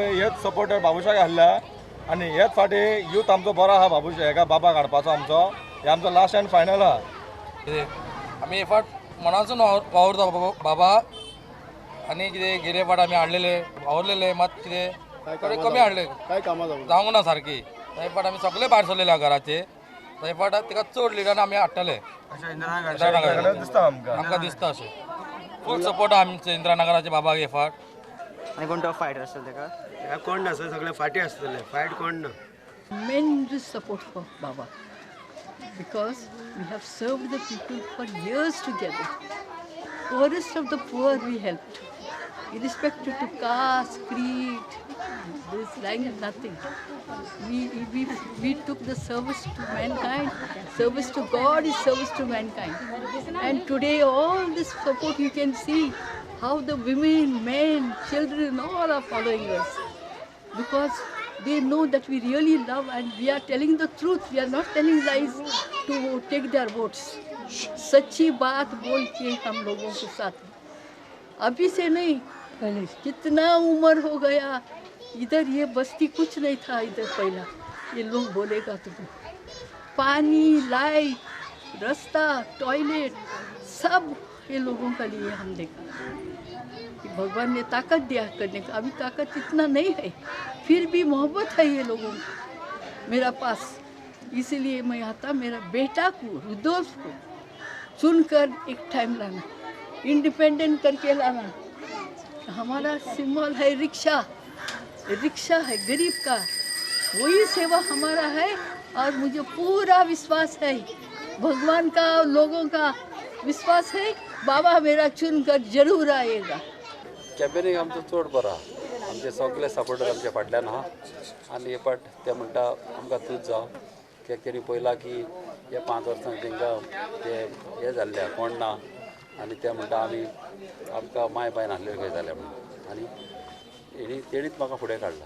हेच सपोर्टर बाबुशाक आहल्या आनी हेच फाटी यूथ आमचो बरो आहा. बाबुशा हेका बाबा काडपाचो आमचो, हे आमचो लास्ट अँड फायनल आहा. आमी हे फाट मनासून वावुरता बाबा. आनी कितें गेले फाट आमी हाडलेले वावुरलेले, मात कितें थोडे कमी हाडले, काय कामां जावंक ना सारकी. थंय फाट आमी सगळे भायर सरलेले आहा घराचे. थंय फाट तिका चड लिडरान आमी हाडटले. इंदिरा दिसता आमकां, आमकां दिसता अशें. फूल सपोर्ट आमचे इंदिरा नगराचे बाबाक हे फाट. आनी कोण टफ फायटर आसतलो तेका? तेका कोण ना सर, सगळे फाटी आसतले, फायट कोण ना. Tremendous support for Baba because we have served the people for years together. Poorest of the poor we helped, irrespective to caste, creed, this language, nothing. We took the service to mankind. Service to God is service to mankind. And today all this support you can see how the women, men, children all are following us, because they know that we really love and we are telling the truth. We are not telling lies to take their votes. सच्ची बात बोल K हम लोगों K साथ, अभी से नहीं, पहले कितना उम्र हो गया. इधर ये बस्ती कुछ नहीं था इधर पहला. ये लोग बोलेगा तुमको पानी, लाइट, रास्ता, टॉयलेट सब ये लोगों का लिए हम देखा कि भगवान ने ताकत दिया करने का. अभी ताकत इतना नहीं है, फिर भी मोहब्बत है ये लोगों को मेरा पास. इसीलिए मैं आता मेरा बेटा को, रुदोल्फ को चुनकर एक टाइम लाना, इंडिपेंडेंट करके लाना. हमारा सिंबल है रिक्शा, रिक्शा है गरीब का, वही सेवा हमारा है. और मुझे पूरा विश्वास है भगवान का, लोगों का विश्वास है, बाबा मेरा चुनकर जरूर आएगा. कॅम्पेनींग आमचो चड बरो आहा. आमचे सगळे सपोर्टर आमच्या फाटल्यान आहा. आनी हे फाट ते म्हणटा आमकां तूंच जाव, कित्याक तेणी पळयलां की ह्या 5 वर्सांक तांकां ते हे जाल्ले आहा, कोण ना. आनी ते म्हणटा आमी आमकां माय बायन आहलेले खंय जालें म्हणून. आनी हेणी तेणीच म्हाका फुडें काडला.